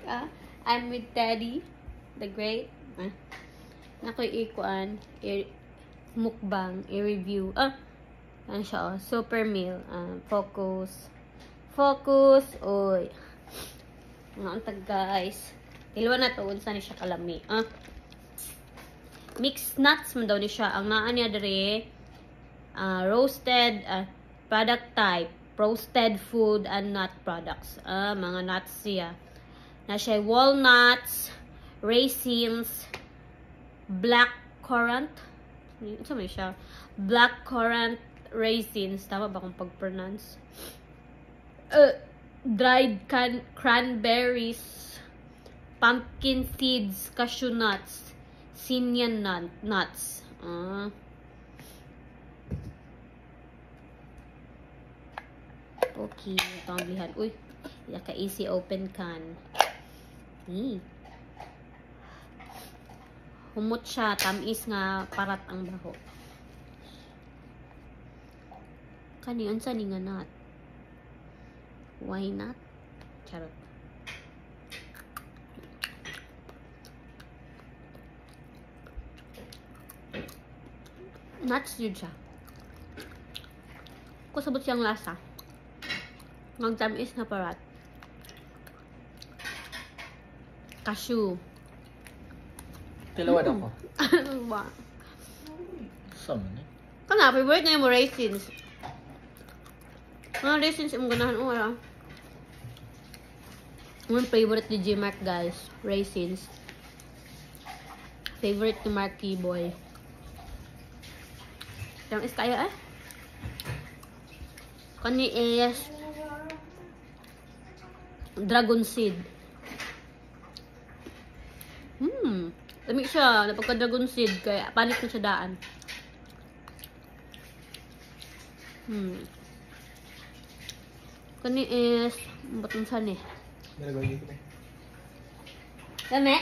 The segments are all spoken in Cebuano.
I'm with Teddy, the Great. Ah. Nakoy ikuan, mukbang, i-review. Ah, ano siya, oh, super meal. Ah, focus. Focus. Oy. Mga antag, guys. Tilwa na to, unsa ni siya kalami. Ah. Mixed nuts man daw ni siya. Ang naa niya diri, roasted, product type, roasted food and nut products. Mga nuts siya. Na siya walnuts, raisins, black currant. Unsa man siya? Black currant raisins. Tama ba kung pag-pronounce? Dried cranberries, pumpkin seeds, cashew nuts, sinyan nuts. Okay, ito ang blihan. Uy, naka-easy open can. Humot siya, tamis nga parat ang baho. Kani unsa ni nga nut? Why not? Charot. Nuts yun siya. Kusabot siyang lasa. Nagtamis na parat. Cashew. Tilawan ako. Ano ba? Sama na. Kana, favorite na yung raisins. Mga raisins yung ganahan. Oh, wala. Yung favorite ni G Mark, guys. Raisins. Favorite ni Mark Keyboy. Tamis kaya eh. Kani is dragon seed. Lami siya. Napagka dragon seed. Kaya panik na siya daan. Kani is batong san eh. Lami?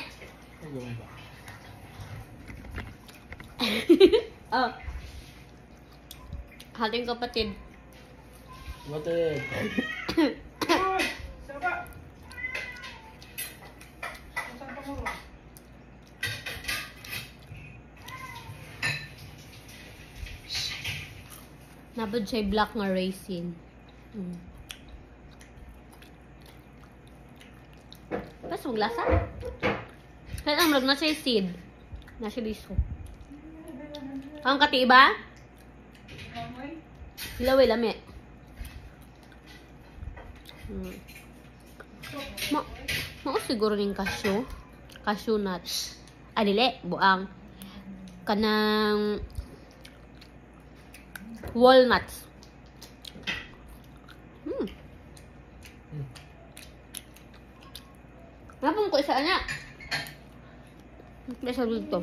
Oh. Hating kapatid. Kapatid. Napod siya black nga raisin. Pas maglasa. Kaya ang na siya seed. Na siya liso. Ang katiba? Silaway lami. Mao siguro ning cashew. Cashew nuts. Ah, dili. Buang. Kanang walnuts. Napon ko isa ana. Isa dito.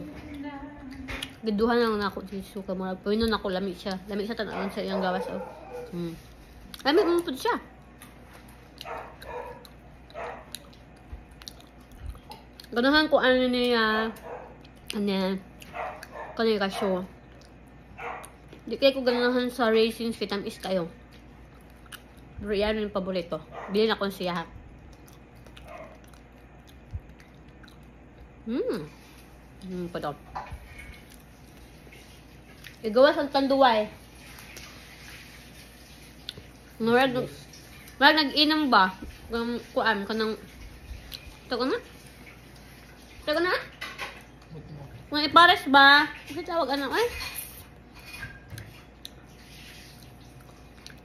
Giduhan lang nako si suka mo. Pero nako lami siya. Lami siya tan-awon sa iyang gawas oh. Lami mo pud siya. Ganahan ko ano niya. Ano? Kani kasyo. Di kayo ko ganahan sa raisins kay tamis kayo. Pero yan yung paborito. Bilhin ako siya. Padok. Igawas ang tanduay. Murag nag-inom ba? Kuan kanang tago na? Tago na? Kung ipares ba? Kasi tawag ano ay?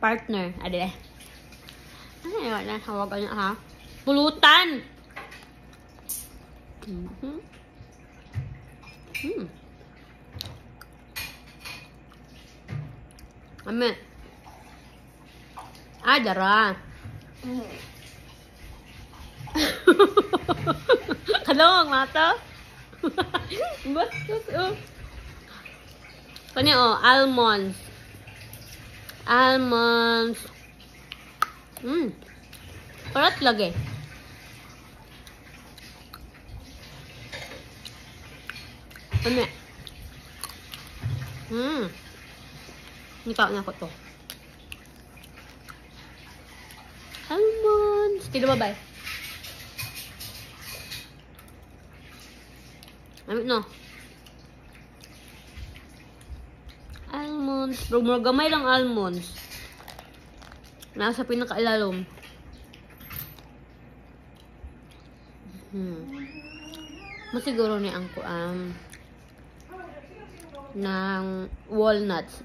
Partner, ade. Ay, wala tawag ano ha? Pulutan. Ame. Ah, dara. Kalong mata. Bastos oh. Kani oh, almonds. Almonds. Parat lagi. Ame. Nikaw na ko to. Almonds. Tino ba? Lami no. Almonds. Pero murag gamay lang almonds. Nasa pinakailalom. Mo siguro ni ang kuan ng walnuts.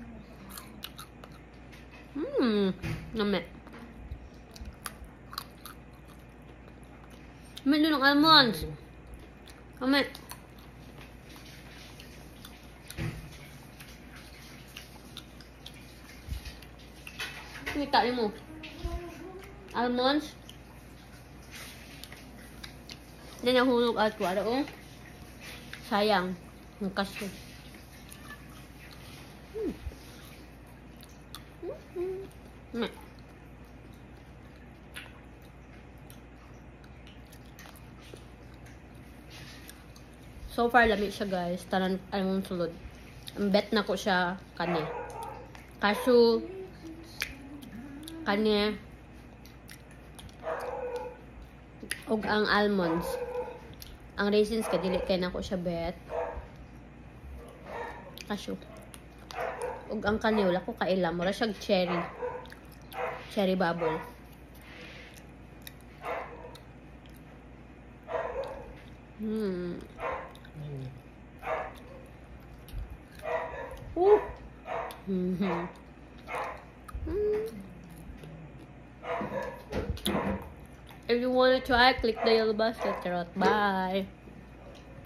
Lami. Lami ng almonds. Lami. Kita mo. Almonds. Hindi nahulog at wala oh. Sayang. Ang kaso. So far, lami siya guys. Tanan ang sulod. Ang bet na ko siya kani. Cashew. Kani. Og ang almonds. Ang raisins ka dili kay nako siya bet. Cashew. Og ang kani wala ko kaila, mura siya cherry. Cherry bubble. If you wanna try, click the yellow basket. Bye.